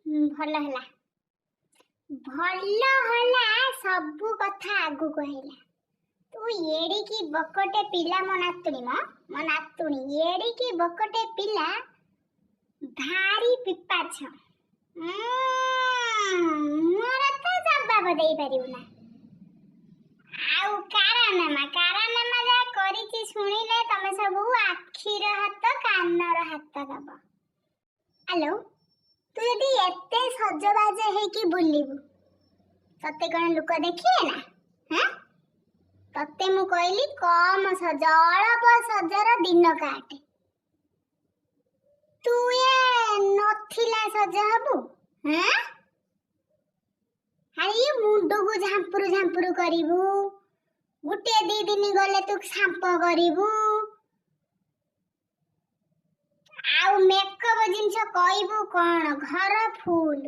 ଭଲ ହେଲା, ଭଲ ହେଲା, ସବୁ କଥା ଆଗକୁ ଆଇଲା। ତୁ ଏଡ଼ିକି ବକଟେ ପିଲା, ମୋ ନାତୁଣୀ, ମୋ ନାତୁଣୀ ଏଡ଼ିକି ବକଟେ ପିଲା, ଭାରି ପିପାଛ। ମୋର ତ ଜବାବ ଦେଇପାରିବୁ ନା। ଆଉ କାରନାମା, କାରନାମା ଯାହା କରିଛି, ଶୁଣିଲେ ତମେ ସବୁ ଆଖିର ହାତ କାନର ହାତ ଦବ। ଆଲୋ, ତୁ ଯଦି ଏତେ ସଜବାଜ ହେଇକି ବୁଲିବୁ, ତତେ କଣ ଲୋକ ଦେଖିବେ ନା? ହାଁ, ତତେ ମୁଁ କହିଲି କମ ସଜ, ଅଳପ ସଜର ଦିନ କାଟେ। ତୁ ଏ ନଥିଲା ସଜ ହବୁ? ହାଁ, ଆରେ ଇଏ ମୁଣ୍ଡକୁ ଝାମ୍ପୁରୁ ଝାମ୍ପୁରୁ କରିବୁ, ଗୋଟିଏ ଦି ଦିନ ଗଲେ ତୁ ସାମ୍ପ କରିବୁ। ଆଉ ମେକଅପ୍ ଜିନିଷ କହିବୁ କଣ, ଘର ଫୁଲ।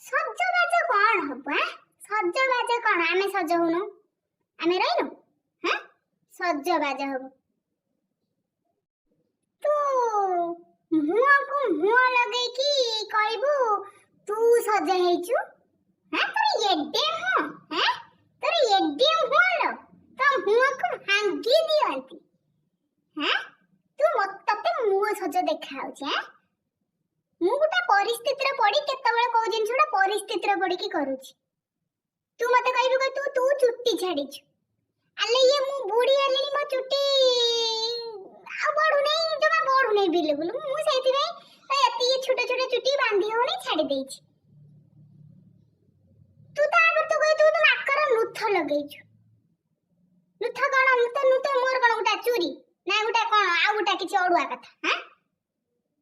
ସଜବାଜ କଣ ହବ? ଆଁ, ସଜବାଜ କଣ? ଆମେ ସଜ ହଉନୁ? ଆମେ ରହିନୁ? ହାଁ, ସଜବାଜ ହବୁ ତୁ? ମୁହଁକୁ ମୁହଁ ଲଗେଇକି କହିବୁ ତୁ ସଜ ହେଇଛୁ? ହାଁ, ତୋର ଏଡେ ମୁହଁ? ହାଁ, ତୋର ଏଡେ ମୁହଁ ଲୋ, ତୋ ମୁହଁକୁ ଭାଙ୍ଗି ଦିଅନ୍ତି। ହାଁ, ତୁ ତତେ ମୋ ସଜ ଦେଖା ହଉଛି? ହାଁ, ମୁଁ ଗୋଟେ ପରିସ୍ଥିତିରେ ପଡି କେତେବେଳେ କୋଉ ଜିନିଷଟା ପରିସ୍ଥିତିରେ ପଡିକି କରୁଛି। ତୁ ମତେ କହିବୁ କି ତୁ ଚୁଟି ଛାଡିଛୁ। ଆଲେ ଇଏ ମୁଁ ବୁଢୀ ହେଲିଣି, ମୋ ଚୁଟି ଆଉ ବଢୁନାହିଁ, ଜମା ବଢୁନାହିଁ ବିଲକୁଲ। ମୁଁ ସେଇଥିପାଇଁ ଏତିକି ଛୋଟ ଛୋଟ ଚୁଟି ବାନ୍ଧି ହଉନି, ଛାଡି ଦେଇଛି। ତୁ ତାପରେ ତୁ କହିବୁ ତୁ ନାକର ନୁଥ ଲଗେଇଛୁ। ନୁଥ କଣ? ନୁଥ, ନୁଥ ମୋର କଣ ଗୋଟା ଚୁରି ନା ଗୋଟା କଣ ଆଉ ଗୋଟା କିଛି ଅଡୁଆ କଥା? ହାଁ,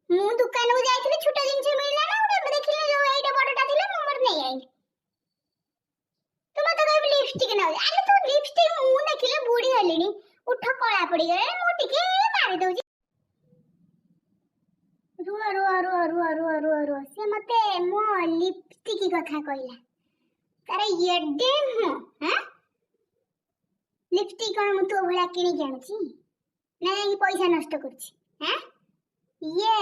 ମୁଁ ଦୋକାନକୁ ଯାଇଥିଲି, ଛୋଟ ଜିନିଷ ମିଳିଲା ନା ଗୋଟେ ଦେଖିଲି, ଯୋଉ ଏଇଟା ବଡଟା ଥିଲା, ମୁଁ ମୋର ନେଇ ଆଇଲି। ତୁ ମତେ କହିବୁ ଲିପଷ୍ଟିକ ନଉ। ଆରେ ତୁ ଲିପଷ୍ଟିକ ମୁଁ ଦେଖିଲେ ବୁଢୀ ହେଲିଣି, ଓଠ କଳା ପଡିଗଲାଣି, ମୁଁ ଟିକେ ମାରି ଦଉଛି। ରୁହ ରୁହ ରୁହ ରୁହ ରୁହ ରୁହ ରୁହ, ସେ ମତେ ମୋ ଲିପଷ୍ଟିକ କଥା କହିଲା। ତାର ଏଡେ ମୁହଁ। ହାଁ, ଲିପଷ୍ଟିକ କଣ ମୁଁ ତୋ ଭଳିଆ କିଣିକି ଆଣୁଛି ନା ଯାଇକି ପଇସା ନଷ୍ଟ କରୁଛି? ହାଁ, ଇଏ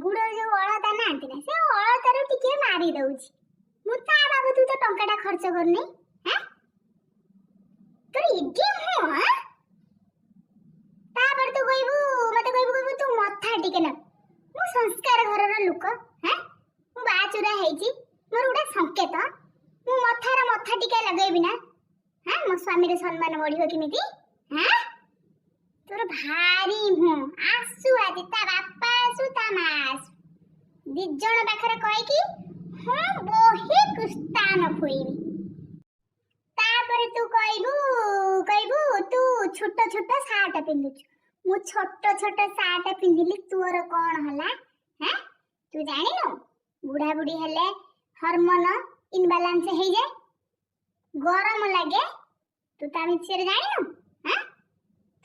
ଗୁଡ ଯୋଉ ଅଳତା ନାହାନ୍ତି ନା, ସେ ଅଳତାରୁ ଟିକେ ମାରି ଦଉଛି ମୁଁ। ତା ବାବଦକୁ ତ ଟଙ୍କାଟା ଖର୍ଚ୍ଚ କରୁନି। ହାଁ, ତୋର ଏଡେ ମୁହଁ? ହାଁ, ତାପରେ ତୁ କହିବୁ ମତେ, କହିବୁ କହିବୁ ତୁ ମଥା ଟିକେ ନା। ମୁଁ ସଂସ୍କାର ଘରର ଲୋକ। ହାଁ, ମୁଁ ବାହାଚୁରା ହେଇଛି, ମୋର ଗୋଟେ ସଂକେତ। ମୁଁ ମଥାର ମଥା ଟିକେ ଲଗେଇବି ନା? ହାଁ, ମୋ ସ୍ୱାମୀର ସମ୍ମାନ ବଢିବ କେମିତି? ହାଁ, ତୋର ଭାରି ମୁହଁ। ଆସୁ ଆଜି ତା ବାପା ଆସୁ, ତା ମା ଆସୁ, ଦି ଜଣ ପାଖରେ କହିକି ହଁ ବହି କୁସ୍ତାନ ଖୋଇବି। ତାପରେ ତୁ କହିବୁ କହିବୁ ତୁ ଛୋଟ ଛୋଟ ସାର୍ଟ ପିନ୍ଧୁଛୁ। ମୁଁ ଛୋଟ ଛୋଟ ସାର୍ଟ ପିନ୍ଧିଲି, ତୋର କଣ ହେଲା? ହାଁ, ତୁ ଜାଣିନୁ ବୁଢା ବୁଢୀ ହେଲେ ହରମୋନ ଇନବାଲାନ୍ସ ହେଇଯାଏ, ଗରମ ଲାଗେ? ତୁ ତା ବିଷୟରେ ଜାଣିନୁ? ହାଁ,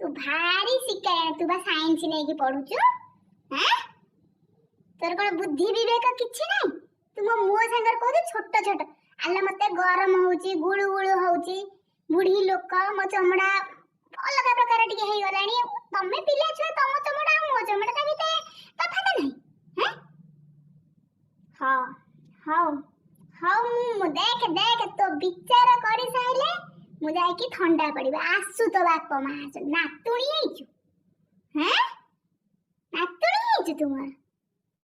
ତୁ ଭାରି ଶିକାୟ। ତୁ ବା ସାଇନ୍ସ ନେଇକି ପଢୁଛୁ। ହାଁ, ତୋର କଣ ବୁଦ୍ଧି ବିବେକ କିଛି ନାହିଁ? ତୁ ମୋ ସାଙ୍ଗରେ କହୁଛୁ ଛୋଟ ଛୋଟ। ଆଲୋ, ମତେ ଗରମ ହଉଛି, ଗୁଳୁ ଗୁଳୁ ହଉଛି, ବୁଢୀ ଲୋକ, ମୋ ଚମଡା ଅଲଗା ପ୍ରକାର ଟିକେ ହେଇଗଲାଣି। ତମେ ପିଲା ଛୁଆ, ତମ ଚମଡା ଆଉ ମୋ ଚମଡା ତା ଭିତରେ ତଫାତ ନାହିଁ। ହେଁ, ହଁ, ହଉ ହଉ, ମୁଁ ଦେଖ ଦେଖ, ତୋ ବିଚାର କରି ସାରିଲେ ମୁଁ ଯାଇକି ଥଣ୍ଡା ପଡିବ। ଆସୁ ତୋ ବାପ ମା ଆସୁ। ନାତୁଣୀ ହେଇଛୁ? ହେଁ, ନାତୁଣୀ ହେଇଛୁ ତୁ ମୋର।